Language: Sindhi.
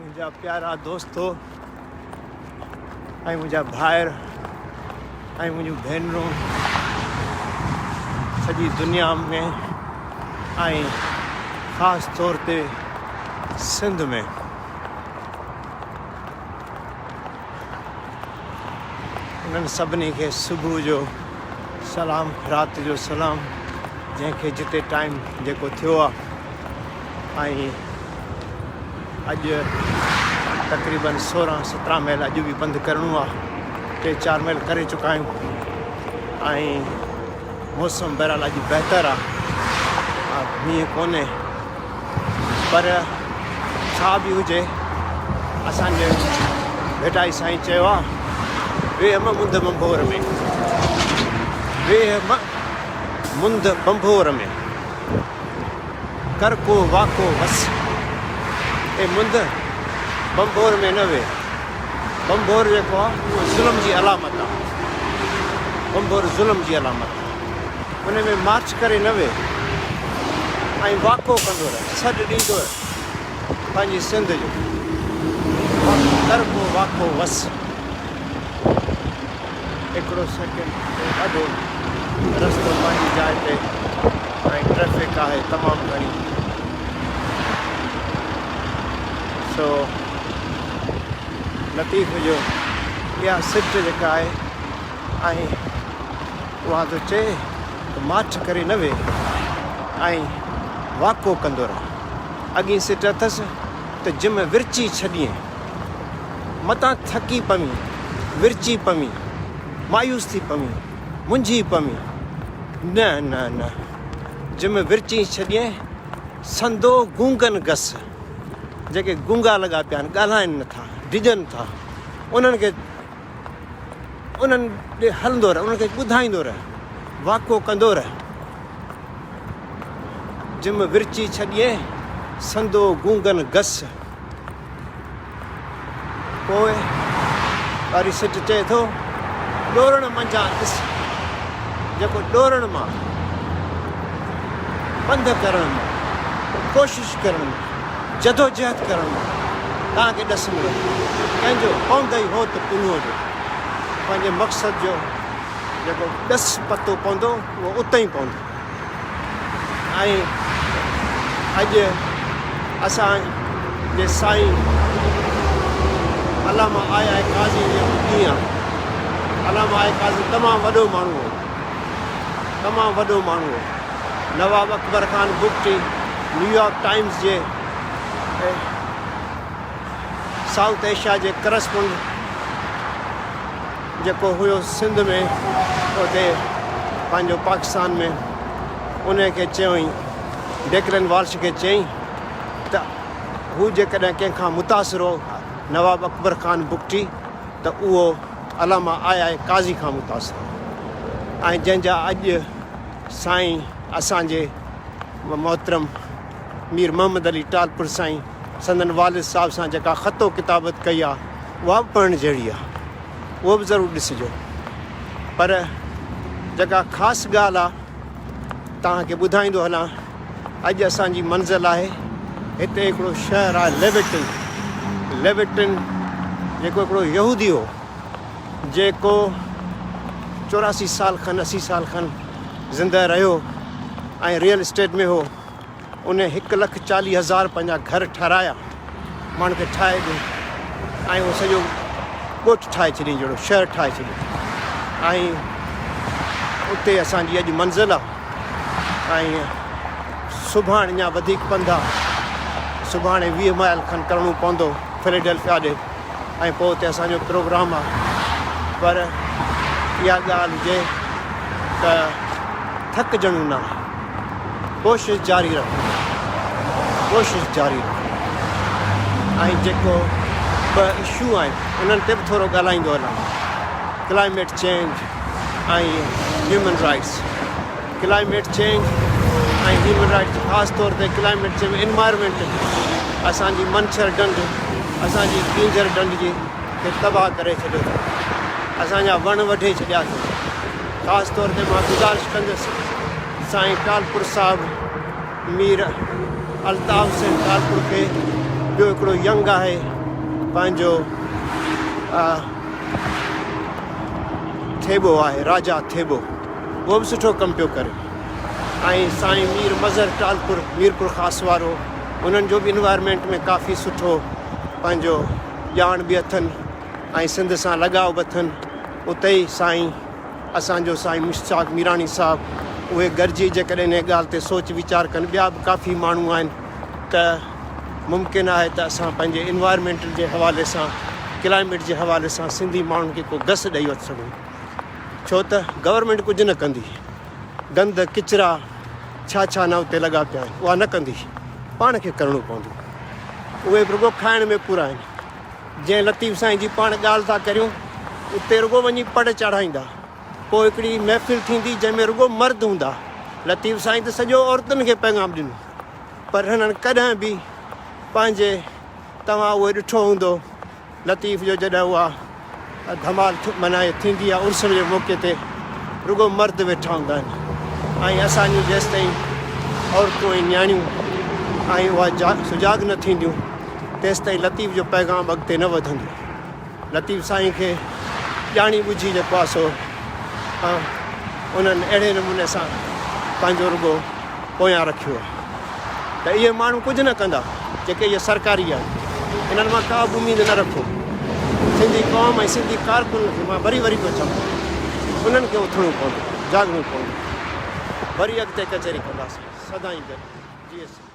منهنجا پيارا دوستو ۽ منهنجا ڀائر ۽ منهنجون ڀينرون سڄي دنيا ۾ ۽ خاص طور تي سنڌ ۾. انهن سڀني کي صبح جو سلام رات جو سلام جنهن کي جتي ٽائيم جيڪو ٿيو آ ۽ اڄ تقريبن 16 17 ميل اڄ به پنڌ ڪرڻو آ ٽي چار ميل ڪري چڪا آهيون ۽ موسم بهرحال اڄ بهتر آ مينهن ڪونهي پر ڇا به هجي اسان جي ڀٽائي سائين چيو آ ويهه م منڌ ڀنڀور ۾ ويهه م منڌ ڀنڀور ۾ ڪر ڪو واڪو وس اي منڌ ڀنڀور ۾ نه ويهه ڀنڀور جيڪو آ اهو ظلم جي علامت آ ڀنڀور ظلم جي علامت آ ان ۾ مارچ ڪري نه ويهه ۽ واڪو ڪندو رهه، سڏ ڏيندو رهه پنهنجي سنڌ جو ڪر ڪو واڪو وس. هڪڙو سيڪنڊ ڏاڍو رستو پنهنجي جاء تي ۽ ٽريفڪ آهي تمام گهڻي سو لطيف جو اها سٽ جيڪا آهي ۽ اها ٿو چئي ته ماٺ ڪري نه ويهه ۽ واڪو ڪندو رهه. اڳين سٽ اٿس ته جم ورچي ڇڏين، متان ٿڪي پوين، ورچي پوين، مايوس ٿي پوين، منجهي پوين. نه نه نه، جم ورچي ڇڏين، سندو گونگن گس. جيڪي گونگا لڳا پيا آهن، ڳالهائن نٿا، ڊڄن ٿا، انهن کي انهن ڏي هلندو رهه، انهن کي ٻڌائيندو رهه، واڪو ڪندو رهه. جم ورچي ڇڏيين، سندو گونگن گس. پوء واري سٽ چئي ٿو، ڏورڻ منجهان ڏس، جيڪو ڏورڻ مان، پنڌ ڪرڻ مان، ڪوشش ڪرڻ مان، جدوجهد ڪرڻ مان توهان کي ڏس ملندو. ڪنهن جو پوندئي هوت پنهونء جو. پنهنجي مقصد جو جيڪو ڏس پتو پوندو اهو اتي ئي پوندو. ۽ اڄ اسان جي سائين علامه آء آء قاضي جو ڏينهن آهي. علامه آء قاضي تمام وڏو ماڻهو هو. تمام وڏو ماڻهو هو. Nawab Akbar Khan Bugti New York Times جي سائوٿ ايشيا جي ڪرسپونڊ جيڪو هيو سنڌ ۾ اتي پنهنجو پاڪستان ۾ ان کي چيائين ڊيڪلن والش کي چيائين ته هو جيڪڏهن ڪنهن کان متاثر هو نواب اڪبر خان بگٽي ته اهو علامه آء آء قاضي کان متاثر هو ۽ جنهن جا اڄ سائين اسان جي محترم مير محمد علي ٽالپر سائين سندن والد صاحب سان جيڪا خط و ڪتابت ڪئي آ اها به پڙهڻ جهڙي آ اهو به ضرور ڏسجو پر جيڪا خاص ڳالهه آ توهان کي ٻڌائيندو هلان اڄ اسان جي منزل آهي هتي هڪڙو شهر آهي ليويٽن ليويٽن جيڪو هڪڙو يهودي هو جيڪو 84 سال کن 80 سال کن زنده رهيو ۽ ريئل اسٽيٽ ۾ هو ان 1,40,000 پنهنجا گهر ٺهرايا ماڻهن کي ٺاهي ڏي ۽ اهو سڄو ڳوٺ ٺاهي ڇڏيائين جهڙو شهر ٺاهي ڇڏيو ۽ اتي اسان جي اڄ منزل آهي ۽ سڀاڻي اڃا وڌيڪ پنڌ آهي سڀاڻي 20 مائل کن ڪرڻو پوندو فليڊلفيا ڏي ۽ پوء اتي اسان جو پروگرام آ پر اها ڳالهه هجي ته ٿڪجڻو نه آهي ڪوشش جاري رکڻي آهي ڪوشش جاري رکڻي آهي ۽ جيڪو ٻه اشو آهن انهن تي به ٿورو ڳالهائيندو هلان climate change ۽ human rights climate change ۽ human rights خاص طور تي ڪلائميٽ چينج انوائرمينٽ اسان جي منڇر ڍنڍ اسان جي ڪينجهر ڍنڍ جي کي تباهه ڪري ڇڏيو اٿن اسان جا وڻ وڍي ڇڏيا اٿن خاص طور تي مان گذارش ڪندس سائين ٽالپر صاحب مير الطاف حسين ٽالپر کي، ٻيو هڪڙو ينگ آهي پنهنجو ٿيٻو آهي راجا ٿيٻو اهو به سٺو ڪم پيو ڪري ۽ سائين مير مظهر ٽالپر ميرپور خاص وارو انهن جو به انوائرمينٽ ۾ ڪافي سٺو پنهنجو ڄاڻ به اٿن ۽ سنڌ سان لڳاء به اٿن اتي ئي سائين اسان جو سائين مشتاق ميراڻي صاحب اهي گڏجي جيڪڏهن انهي ڳالهه تي سوچ ويچار ڪن ٻيا به ڪافي ماڻهو آهن ته ممڪن آهي ته اسان پنهنجي انوائرمينٽ جي حوالي سان ڪلائميٽ جي حوالي سان سنڌي ماڻهن کي ڪو گس ڏئي وٺ سگهون ڇو ته گورنمينٽ ڪجهه نه ڪندي گند ڪچرا ڇا ڇا نه اتي لڳا پيا آهن اها نه ڪندي پاڻ کي ڪرڻو پوندو اهي به رڳو کائڻ ۾ پورا آهن جنهن لطيف سائين جي پاڻ ڳالهه ٿا ڪريون، اتي رڳو وڃي پڙ چاڙهائيندا. پوء هڪڙي محفل ٿيندي جنهن ۾ رڳو مرد هوندا. لطيف سائين ته سڄو عورتن کي پيغام ڏنو، پر هنن ڪڏهن به پنهنجي توهان اهو ڏٺو هوندو لطيف جو جڏهن اها ڌمال معنيٰ ٿيندي آهي عرس جي موقعي تي رڳو مرد ويٺا هوندا آهن ۽ اسان جون جيستائين عورتون ۽ نياڻيون ۽ اها سجاڳ نه ٿينديون تيستائين لطيف جو پيغام اڳتي نه وڌندو. لطيف سائين کي ڄاڻي ٻجهي جيڪو آهي سو انهن اهڙي نموني سان پنهنجو رڳو پويان رکيو آهي ته اهي ماڻهو ڪجهه نه ڪندا جيڪي اهي سرڪاري آهن انهن مان ڪا به اميد نه رکو. سنڌي قوم ۽ سنڌي ڪارڪنن کي مان وري وري پيو چوان انهن کي اٿڻو پوندو جاڳڻو پوندو وري اڳتي ڪچهري ڪنداسين سدائين گڏ جيئي سنڌ.